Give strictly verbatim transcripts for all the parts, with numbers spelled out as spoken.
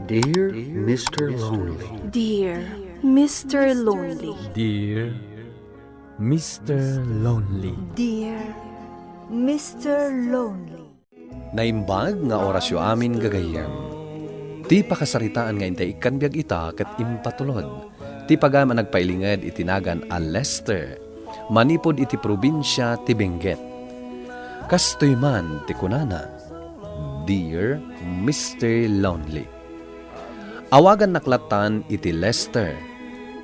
Dear Mister Lonely. Dear Mister Lonely. Dear Mister Lonely. Dear Mister Lonely. Naimbag nga orasyo amin, gagayyem. Ti pakasaritaan nga intay ikkan biag ita ket impatulod ti pagayam a nagpailinged iti nagan a Lester, manipud iti probinsia ti Benguet. Kastoy man ti kunana, "Dear Mister Lonely." Awagannak lattan iti Lester,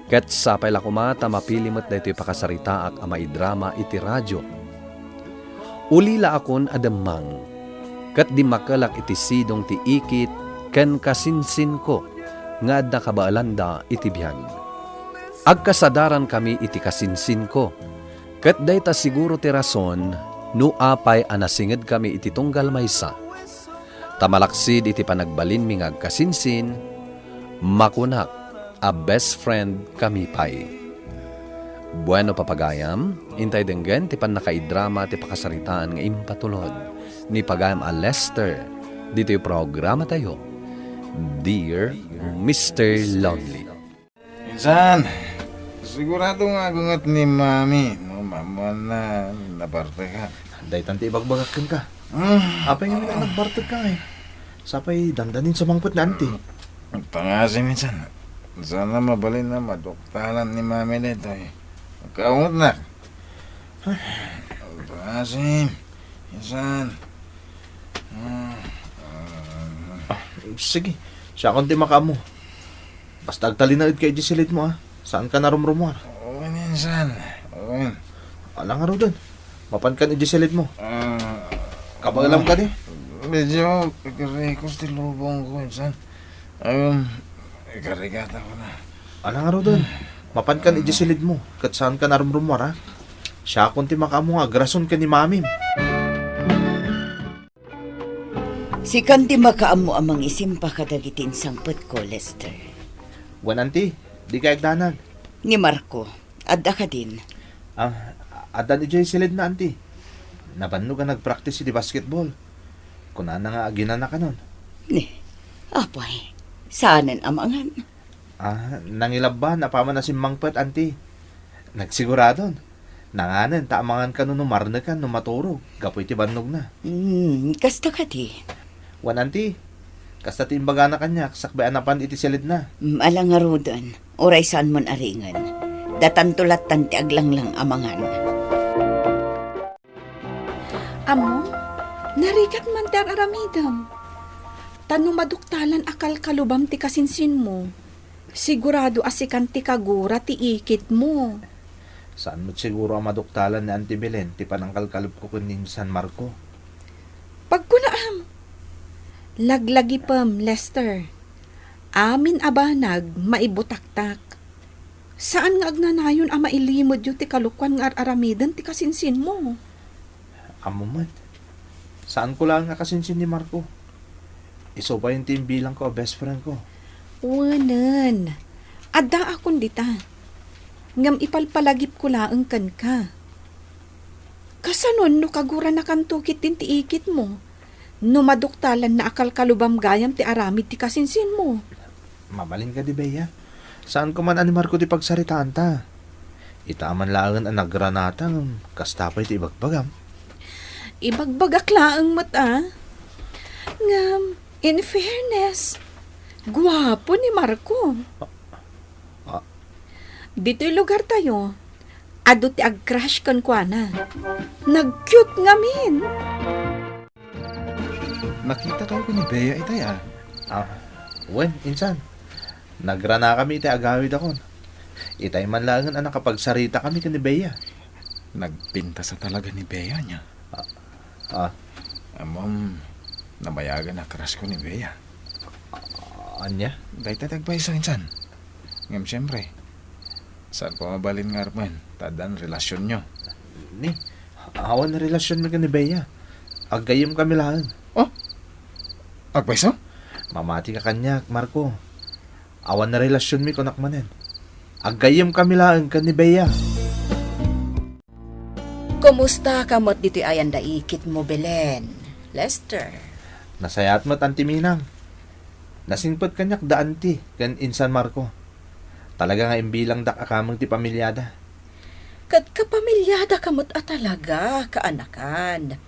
ket sapay la koma ta mapili met daytoy pakasaritaak a maidrama iti radio. Ulilaakon a demmang, ket dimmakelak iti sidong ti ikit ken kasinsinko nga adda kabaelanda iti biag. Agkasadaran kami iti kasinsinko, ket dayta siguro ti rason no apay a nasinged kami iti tunggal maysa. Ta malaksid iti panagbalinmi nga agkasinsin, makunak a best friend kami pay. Bueno, papagayam, intay denggen ti pannakaidrama ti pakasaritaan nga impatulod ni pagayam a Lester ditoy programatayo, Dear Mister Lonely. Insan, sigurado nga agunget ni Mami no maammoanna nabartekak. Daytan ti ibagbagak kenka. Hmm. Apay ngamin a nagbartekka ngay? Sapay dandanin sumangpet ni Auntie. Pangasim, insan. Sana mabalin a maduktalan ni Mami daytoy. Kaungetnak. Pangasim, insan. Hmm. Ah, sige. Siakon ti makaammo. Basta agtalinaedka idiay silidmo, a. Saanka a rumrumuar. Wen, insan. Wen. Ala ngaruden. Mapankan idiay silidmo. Ah. Kabaelam kadi? Medyo ikarikos ti lubongko, insan. Ayun, ikarigatakkon a. Ala ngaruden. Mapankan idiay silidmo, ket saanka a rumrumuar, a. Siakon ti makaammo nga agrason ken ni Mamim. Sikan ti makaammo a mangisimpa kadagiti insangpetko, Lester. Wen, Auntie, dikay agdanag. Ni Marco, adda kadin? Ah, addan idiay silidna, Auntie. Nabannog a nagpraktis iti basketball. Kunana nga aginanakanon. Ni, apay, saanen a mangan? Ah, nangilabba, napaman a simmangpet, Auntie. Nagsiguradon. Nanganen, ta amangan kano no marnekan no maturog, gapu iti bannogna. Hmm, kasta kadi? Wen, Auntie. Kasta ti imbagana kaniak, sakbay a napan iti silidna. Hmm, ala ngaruden. Uray saanmon a ringen. Datanto lattan ti aglanglang a mangan. Ammom, narigat man ti ar-aramidem. Ta no maduktalan a kalkalubam ti kasinsinmo, sigurado a sikan ti kagura ti ikitmo. Saan met siguro a maduktalan ni Auntie Belen ti panangkalkalubko ken ni Insan Marco. Pagkunaam, laglagipem, Lester. Amin a banag, maibutaktak. Saan nga agnanayon a mailimedyo ti kalokuan nga ar-aramiden ti kasinsinmo. Ammo met. Saanko laeng a kasinsin ni Marco. Isu pay ti imbilangko a best friend ko. Wenen. Addaakon dita. Ngem ipalpalagipko laeng kenka. Kasanon no kaguranakanto ketdin ti ikitmo? No maduktalanna a kalkalubam gayam ti aramid ti kasinsinmo? Mabalin kadi, Bea? Saanko man a ni Marco ti pagsaritaanta. Ita man laengen a nagranata ngem kasta pay ti ibagbagam. Ibagbagak laeng met a. Ngem, in fairness, guapo ni Marco. Ah. Ditoy lugartayo, adu ti ag-crush kenkuana. Nag-cute ngamin. Nakitakayo ken ni Bea itay a. Ah, wen, insan. Nagranakami iti agawidakon. Itay man laengen a nakapagsaritakami ken ni Bea. Nagpintas a talaga ni Bea ania. Ah, ah. Ammom, nabayagen a crush ko ni Bea. Ah, ania? Dayta ti agpayso, insan. Ngem siempre, saanko a mabalin nga armen, ta addan relasionyo. Ni, awan relasionmi ken ni Bea. Aggayyemkami laeng. Oh? Agpayso? Mamatika kaniak, Marco. Awan relasionmi, kunak manen. Aggayyemkami laeng ken ni Bea. Kumusta ka met ditoy ayan da ikitmo, Belen? Lester. Nasayaat met, Auntie Minang. Nasingpet kaniak da anti ken insan Marco. Talaga nga imbilangdak a kameng ti pamiliada. Ket kapamiliadaka met a talaga, kaanakan.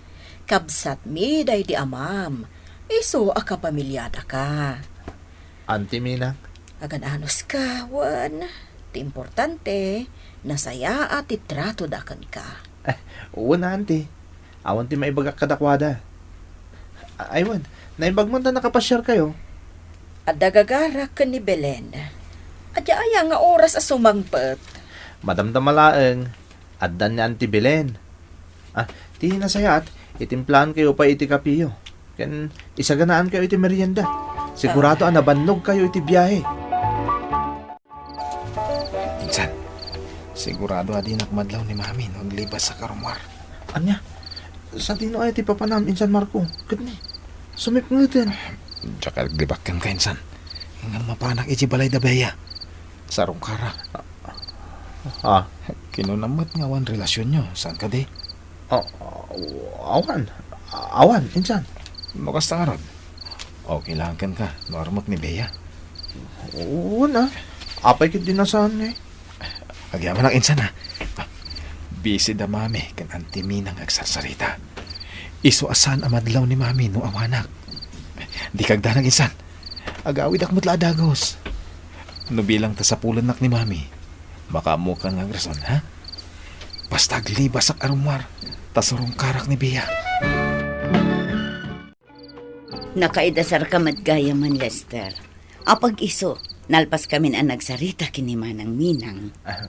Kabsatmi daydi amam, isu a kapamiliadaka. Anti Minang? Agan-anuska, wen ti importante, nasayaat ti tratoda kenka. Eh, wen, anti. Awan ti maibagak kadakuada. Ay, wen, naimbag man ta nakapasiarkayo. Adda gagarak ken ni Belen. Adda aya nga oras a sumangpet? Madamdama laeng, addan ni Anti Belen. Ah, ti nasayaat, itimplaankayo pay iti kapiyo. Ken isaganaankayo iti merienda. Sigurado a nabannogkayo iti biahe. Insan, sigurado a dinak madlaw ni Mami no aglibasak a rummuar. Ania? Sadino aya ti papanam, Insan Marco? Ket ni, sumipngeten. Diak aglibak kenka, Insan. Ngem mapanak iti balay da Bea. Sarungkarak. Ah. Kinunam met nga awan relasionyo, saan kadi? Ah, awan. Awan, Insan. No kasta ngarud, okay lang kenka no armek ni Bea? Wen a. Apay ket di na saan ngay? Agyamanak, Insan, a. Busy da Mami ken Anti Minang agsarsarita. Isu a saan a madlaw ni Mami no awanak. Dika agdanag, Insan. Agawidak met la a dagus. No bilang ta sapulennak ni Mami, makaammokan nga agrason, ha? Basta aglibasak a rummuar, ta surungkarak ni Bea. Nakaidasarka met gayamen, Lester. Apag isu, nalpaskamin a nagsarita ken ni Manang Minang. Ah,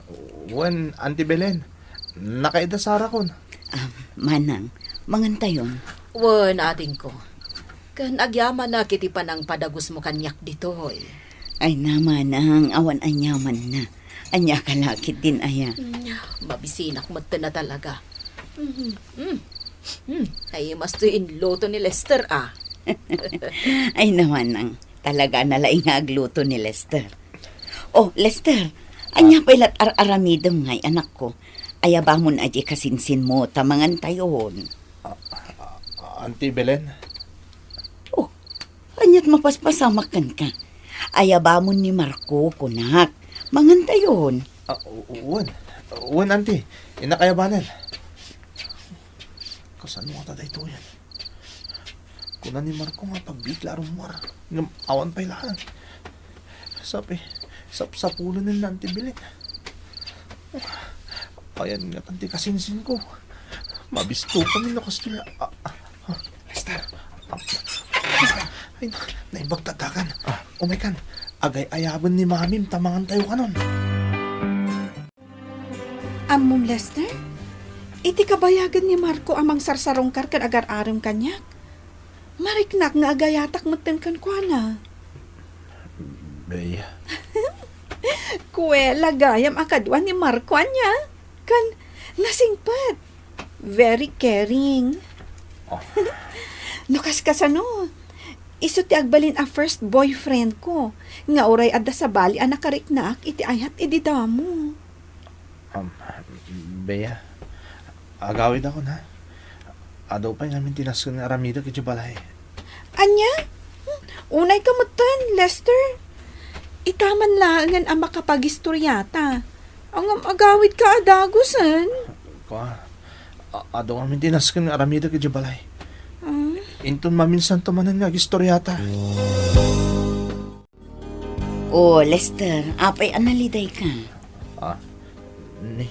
wen, Anti Belen. Nakaidasarakon. Ah, Manang, mangantayon. Wen, adingko. Ken agyamanak iti panangpadagusmo kaniak ditoy. Ay na, Manang, awan aniamanna. Ania ka la ketdin aya? Mm, mabisinak metten a talaga. Mm, mm, mm. Ay, masto inluto ni Lester, ah. Ay na, Manang, talaga na laeng nga agluto ni Lester. Oh, Lester, ania pay lat ar-aramidem ngay, anakko? Ayabamon a di kasinsinmo ta mangantayon. Ah, ah, Auntie Belen? Oh, aniat mapaspasamak kenka? Ayabamon ni Marco, kunak. Mangantayon. Ah, u-, wen. Wen, Auntie. Innak ayabanen. Kasano ngata daytoyen? Kuna ni Marco nga pagbiit la a rummuar. Ngem awan pay laeng. Sapi, sapsapulen ni Auntie Belen. Ayan nga ti kasinsinko. Mabisto kami no kastoy a, ah, ah, ah. Lester. Ah, Lester. Ay, na, naimbag tadakan. Ah. Umay kan, agay-ayaben ni Mamim ta mangantayo kanon. Ammom, Lester? Iti kabayagen ni Marco a mangsarsarungkar ken agar-arem kaniak, mariknak nga agayatak metten kenkuana. Bea. Kuela gayam a kadua ni Marco ania? Ken nasingpet. Very caring. Oh. No kaskasano, isu ti agbalin a first boyfriend ko, nga uray adda sabali a nakariknaak iti ayat idi damo. Um, Bea, agawidakon, ha? Adu pay ngamin ti nasken nga aramidek iti balay. Ania? Hmm, unayka metten, Lester. Ita man laengen a makapagistoriata. Ngem agawidka a dagusen. Kua, a-, adu ngamin ti nasken nga aramidek iti balay. Ah. Inton maminsanto manen nga agistoriata. O, Lester, apay a nalidayka? Ah, ni,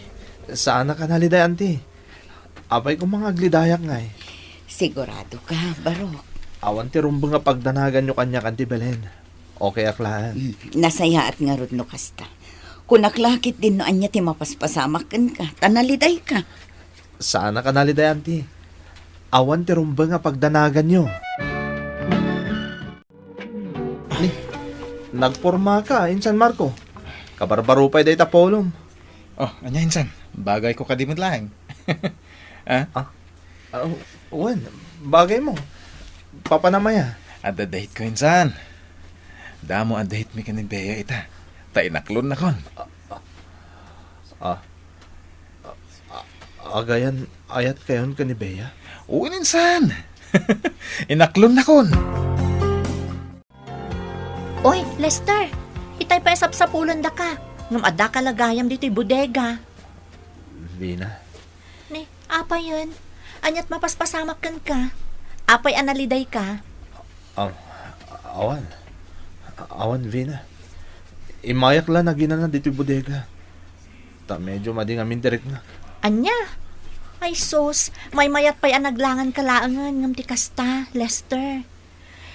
saanak a naliday, Auntie. Apay koma nga aglidayak ngay? Sigurado ka, Barok? Awan ti rumbeng a pagdanaganyo kaniak, Auntie Belen. Okay ak laeng. Mm, nasayaat ngarud no kasta. Kunak la ketdin no ania ti mapaspasamak kenka, ta nalidayka. Saanak a naliday, Auntie. Awan ti rumbeng a pagdanaganyo. Ni, nagpormaka, Insan Marco. Kabarbaro pay dayta pulom. Oh, ania, Insan? Bagayko kadi met laeng. Ah? Ah, ah, wen, bagaymo. Papanam aya? Adda date ko, Insan. Damo a date mi ken ni Bea ita. Ta inaklonnakon. Ah, ah, ah, ah, agayan, ayatkayon ken ni Bea? Wen, Insan. Inaklonnakon. Lester, itay pay a sapsapulendaka. Ngem addaka la gayam ditoy bodega. Vina. Ni, apayen? Aniat mapaspasamak kenka? Apay a nalidayka? Ah, awan. Awan, Vina. Immayak la naginana ditoy bodega. Ta medyo madi ngamin ti riknak. Ania? Ay sus, maymayat pay a naglanganka laengen ngem ti kasta, Lester.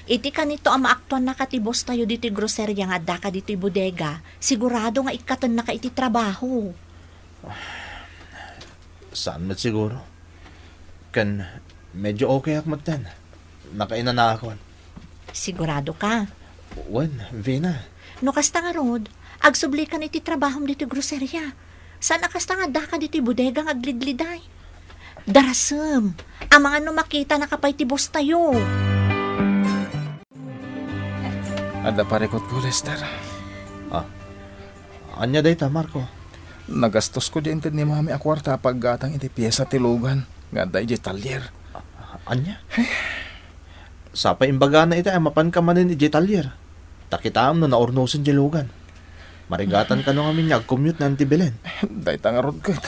Iti kanito a maaktuannaka ti boss tayo ditoy groceria nga addaka ditoy bodega, sigurado nga ikkatennaka iti trabaho. Saan met siguro? Ken medyo okay ak metten. Nakainanaakon. Sigurado ka? Wen, Vina. No kasta ngarud, agsublikan iti trabahom ditoy groceria. Saan a kasta nga addaka ditoy bodega nga aglidliday? Darasem, amangan no makitanaka pay ti boss tayo. Adda parikutko, Lester. Ah, ania dayta, Marco? Nagastosko diay inted ni Mami a kuarta a paggatang iti piesa ti lugan nga adda idiay talyer. Ah, ania? Sapay imbagana ita a mapanka manen idiay talyer. Ta kitaem no naurnosen diay lugan. Marigatan kano ngamin nga agcommute na ti Belen. Dayta ngarud ket.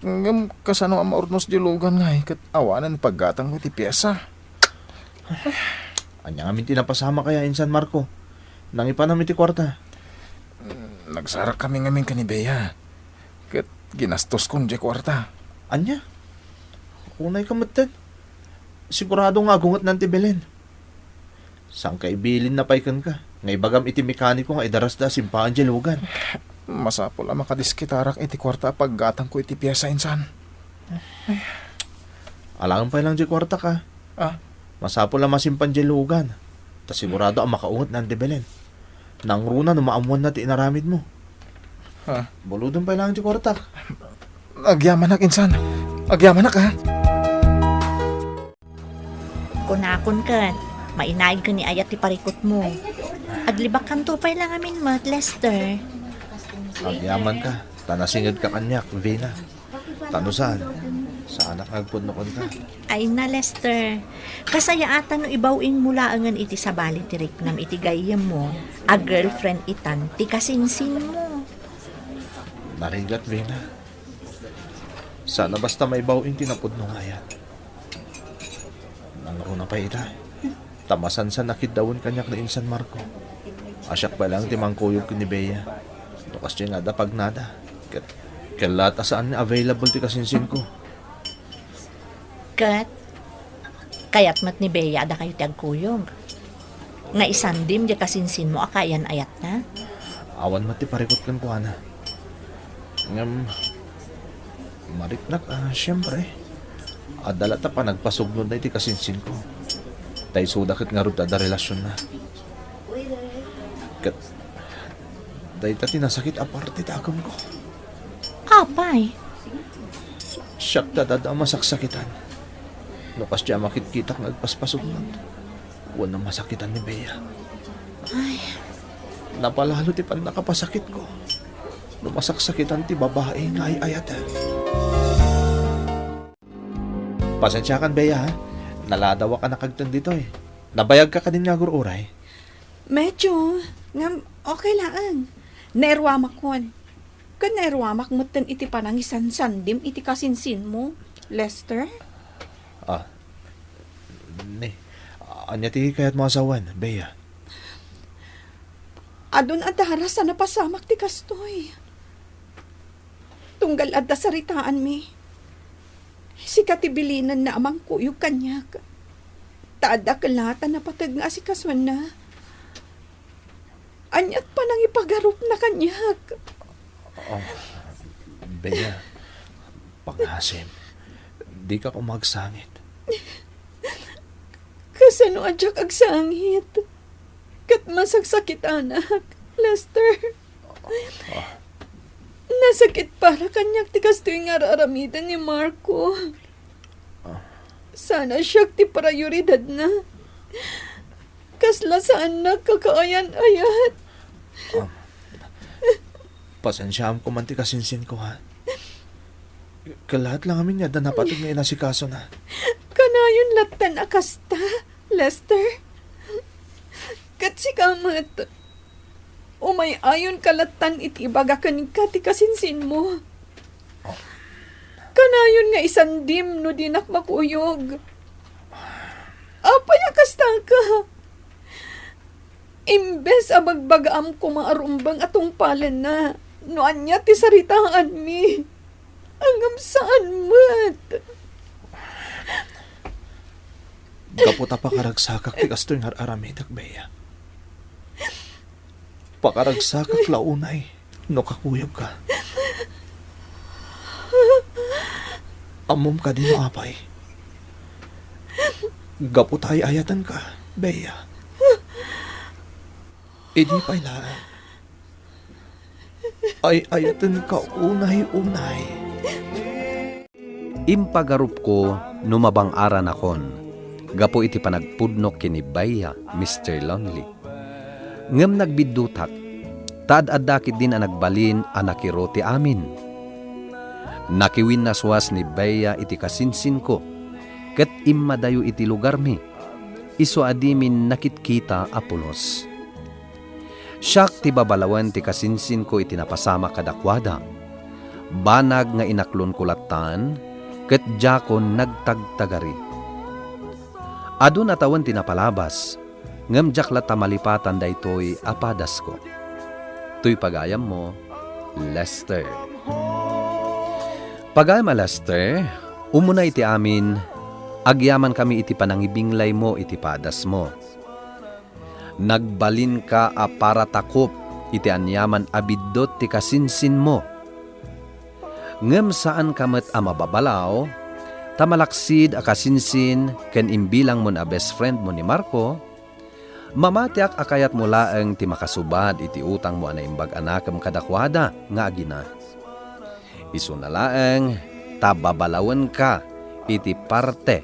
Ngem kasano a maurnos diay lugan ngay ket awanen paggatangmo iti piesa? Ania ngamin ti napasamak aya insan, Marco? Nangipanam iti kuarta? Mm, nagsarakkami ngamin ken ni Bea. Ket ginastoskon diay kuarta. Ania? Unayka metten? Sigurado nga agungetnan ti Belen. Sangka ibilinna pay kenka nga ibagam iti mekaniko nga idarasda a simpaen diay lugan. Masapul a makadiskitarak iti kuarta a paggatangko iti piesa insan. Alaem pay lang diay kuartak. Ah? Masapul a masimpan diay lugan. Ta sigurado a makaungetnan ti Belen. Nangruna no maammoanna ti inaramidmo. Ha? Bulodem pay lang diay kuartak. Agyamanak insan. Agyamanak, ha? Kunakon ket, mainaig ken ni ayat ti parikutmo. Aglibakkanto pay la ngamin met, Lester. Agyamanka, ta nasingedka kaniak, Vina. Ta no saan, saanak nga agpudno kenka. Ay na, Lester. Kasayaatan no ibaw-ingmo laengen iti sabali ti riknam iti gayyemmo a girlfriend itan ti kasinsinmo. Narigat, Vina. Saan a basta maibaw-ing ti napudno nga ayat. Nangruna pay ita. Ta masansan a kiddawen kaniak ni insan Marco. A siak pay laeng ti mangkuyog ken ni Bea. No kasdiay nga adda pagnada. Ket, ket laat a saan nga available ti kasinsinko. Ket, kayat met ni Bea a dakayo ti agkuyog. Nga isandim diay kasinsinmo a kaayan-ayatna? Awan met ti parikut kenkuana. Ngem, mariknak a, siempre, adda latta panagpasugnodna iti kasinsinko. Ta isuda ket ngarud ti adda relasionna. Ket, dayta ti nasakit a parte ti akemko. Apay? Siak ti adda a masaksakitan. No kasdiay a makitkitak nga agpaspasugnod. Wenno masakitan ni Bea. Ay. Napalalo ti pannakapasakitko no masaksakitan ti babai nga ay-ayatek. Pasensiakan, Bea, ha? Naladawak a nakagteng ditoy. Nabayagka kadin nga agur-uray? Medyo, ngem okay laeng. Nairuamakon. Ken nairuamak metten iti panangisansandim iti kasinsinmo, Lester. Ah, ni, ania ti kayatmo a sawen, Bea? Adun a daras a napasamak ti kastoy. Tunggal adda saritaanmi, sika ti bilinenna a mangkuyog kaniak. Ta adda ket latta a napateg nga asikasoenna. Aniat panangipagarupna kaniak? Ah, Bea, pangasim, dika koma agsangit. Kasano a diak agsangit? Ket masaksakitanak, Lester. Ah. Nasakit para kaniak ti kastoy nga ar-aramiden ni Marco. Ah. Sana siak ti prioridadna. Kasla saannak kakaayan-ayat. Ah. Pasensiaam koma ti kasinsinko, ha? Ket laat lang amin nga adda napateg nga inasikasona. Kanayon lattan a kasta, Lester. Ket sika met, Umay-ayonka lattan iti ibaga kenka ti kasinsinmo. Kanayon nga isandim no dinak makuyog. Apay a kastaka? Imbes a bagbagaam koma a rumbeng a tungpalenna no ania ti saritaanmi, ngem saan met. Gapu ta pakaragsakak ti kastoy nga ar-aramidek, Bea. Pakaragsakak la unay no kakuyogka. Ammom kadi no apay? Gapu ta ay-ayatenka, Bea. Idi pay laeng, ay-ayatenka unay-unay. Impagarupko no mabang-aranakon gapu iti panagpudnok ken ni Bea, Mister Lonely. Ngem nagbiddutak, ta ad-adda ketdin a nagbalin a nakiro ti amin. Nakiwinnaswas ni Bea iti kasinsinko, ket immadayo iti lugarmi, isu a dimin nakitkita a pulos. Siak ti babalawen ti kasinsinko iti napasamak kadakuada. Banag nga inaklonko lattan, ket diakon nagtagtagari. Adun a tawen ti napalabas, ngem diak latta malipatan daytoy a padasko. Toy pagayammo, Lester. Pagayam a Lester, umuna iti amin, agyamankami iti panangibinglaymo iti padasmo. Nagbalinka a paratakop iti aniaman a biddut ti kasinsinmo. Ngem saanka met a mababalaw, ta malaksid a kasinsin ken imbilangmon a best friendmo ni Marco, mamatiak a kayatmo laeng ti makasubad iti utangmo a naimbag a nakem kadakuada nga agina. Isuna laeng ta babalawenka iti parte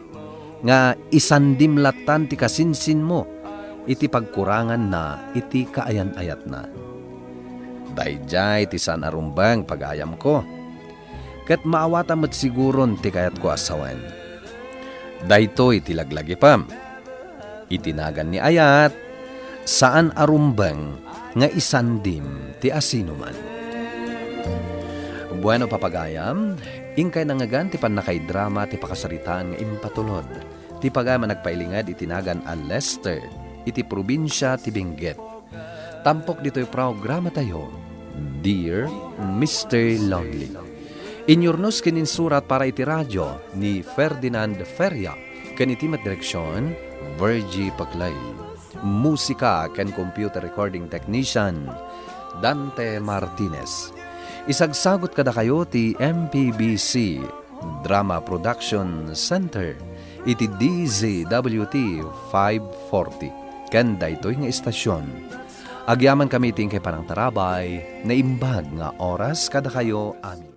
nga isandim lattan ti kasinsinmo iti pagkuranganna iti kaayan-ayatna. Daydiay ti saan a rumbeng, pagayamko, ket maawatam met siguron ti kayatko a sawen. Daytoy ti laglagipem. Iti nagan ni ayat, saan a rumbeng nga isandim ti asinoman. Bueno, papagayam, inkay nangngegan ti pannakaidrama ti pakasaritaan nga impatulod ti pagayam a nagpailinged iti nagan a Lester iti probinsia ti Benguet. Tampok ditoy programatayo, Dear Mister Lonely. Inyurnos ken insurat para iti radio ni Ferdinand Feria, ken iti met direksion, Virgie Paclay. Musika ken computer recording technician, Dante Martinez. Isagsagut kadakayo ti M P B C Drama Production Center iti D Z W T five forty ken daytoy nga istasion. Agyamankami iti inkay panangtarabay, naimbag nga oras kadakayo amin.